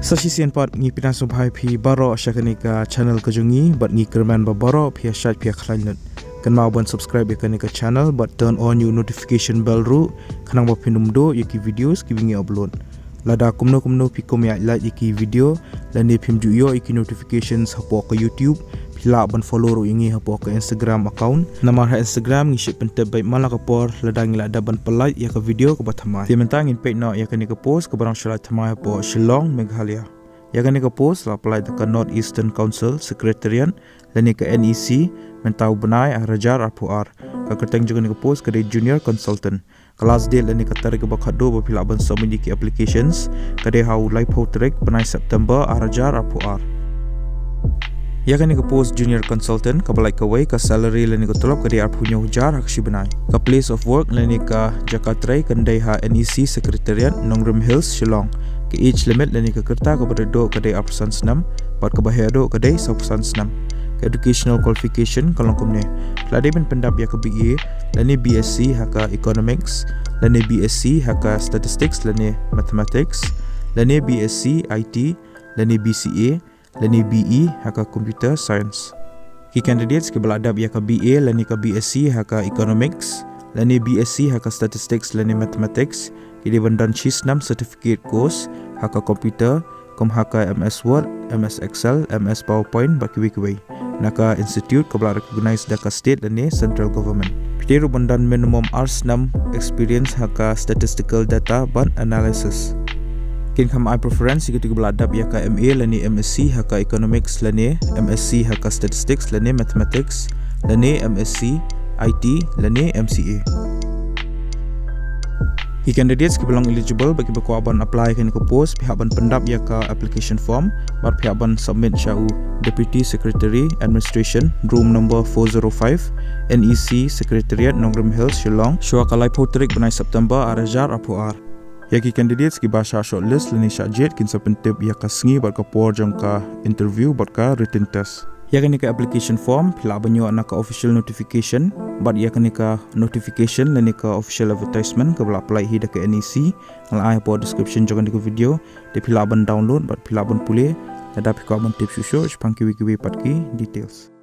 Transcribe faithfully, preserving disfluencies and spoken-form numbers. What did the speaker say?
Sa shisien pat ngi pyndonkam sngewbha ïa phi baroh sha kane ka channel ka jong ngi, bad ngi kyrmen ba baroh phi ïa shait phi ïa khlaiñ lut. Kynmaw ban subscribe ïa kane ka channel bad turn on ïa u notification bell ruh, khnang ba phin ym duh ïa ki videos kiba ngi upload. Lada kumno kumno phi kum ïa like ïa ki video lane phim ju ïoh ïa ki notifications hapoh ka YouTube, phi lah ban follow ruh ïa ngi hapoh ka Instagram account. Namar ha Instagram ngi shait pyntip beit man la ka por lada ngi la dep ban pynlait ïa ka video kaba thymmai. Te mynta ngin peit noh ïa kane ka post kaba dang shu lait thymmai hapoh Shillong, Meghalaya. Ïa kane ka post la pynlait da ka North Eastern Council Secretariat lane ka N E C mynta u bnai ar hajar arphew ar. Ka kyrteng jong kane ka post ka dei Junior Consultant. Ka last date lane ka tarik kaba khatduh ba phi lah ban submit ïa ki applications ka dei ha u laiphew tarik bnai September ar hajar arphew ar. Ïa kane ka post Junior Consultant kaba lait kawei, ka salary lane ka tulop ka dei arphew hynñiew hajar ha ka shi bnai. Ka place of work lane ka jaka trei kan dei ha N E C Secretariat, Nongrim Hills, Shillong. Ka age limit lane ka rta kaba rit duh ka dei arphew san snem bad kaba heh duh ka dei sawphew san snem. Ka educational qualification ka long kumne: phi la dei ban pyndap ïa ka B A lane B Sc ha ka Economics lane B Sc ha ka Statistics lane Mathematics lane B Sc I T lane B C A lane B E ha ka Computer Science. Ki candidates kiba la dep ïa ka B A lane ka B Sc ha ka Economics lane B Sc ha ka Statistics lane Mathematics ki dei ban don shi snem certificate course ha ka computer, kum ha ka M S Word, M S Excel, M S PowerPoint bad kiwei kiwei, na ka institute kaba la recognize da ka state lane central government. Phi dei ruh ban don minimum ar snem experience ha ka statistical data bad analysis. Kin kham ai preference ïa kito kiba la dep ïa ka M A lane M Sc ha ka Economics lane M Sc ha ka Statistics lane Mathematics lane M Sc I T lane M C A. Ki candidates kiba long eligible bad kiba kwah ban apply ïa kane ka post, phi hap ban pyndap ïa ka application form bad phi hap ban submit sha u Deputy Secretary Administration, room number four zero five, N E C Secretariat, Nongrim Hills, Shillong, shuwa ka laiphew tarik bnai September ar hajar arphew ar. Ïa ki candidates kiba shah shortlist lane shah jied kin sa pyntip ïa ka sngi bad ka por jong ka interview bad ka written test. Ïa kane ka application form phi lah ban ïoh na ka official notification, bad ïa kane ka notification lane ka official advertisement kaba la pynlait hi da ka N E C nga la ai hapoh description jong kane ka video. Te phi lah ban download bad phi lah ban pule lada phi kwah ban tip shuh shuh shaphang kiwei kiwei pat ki details.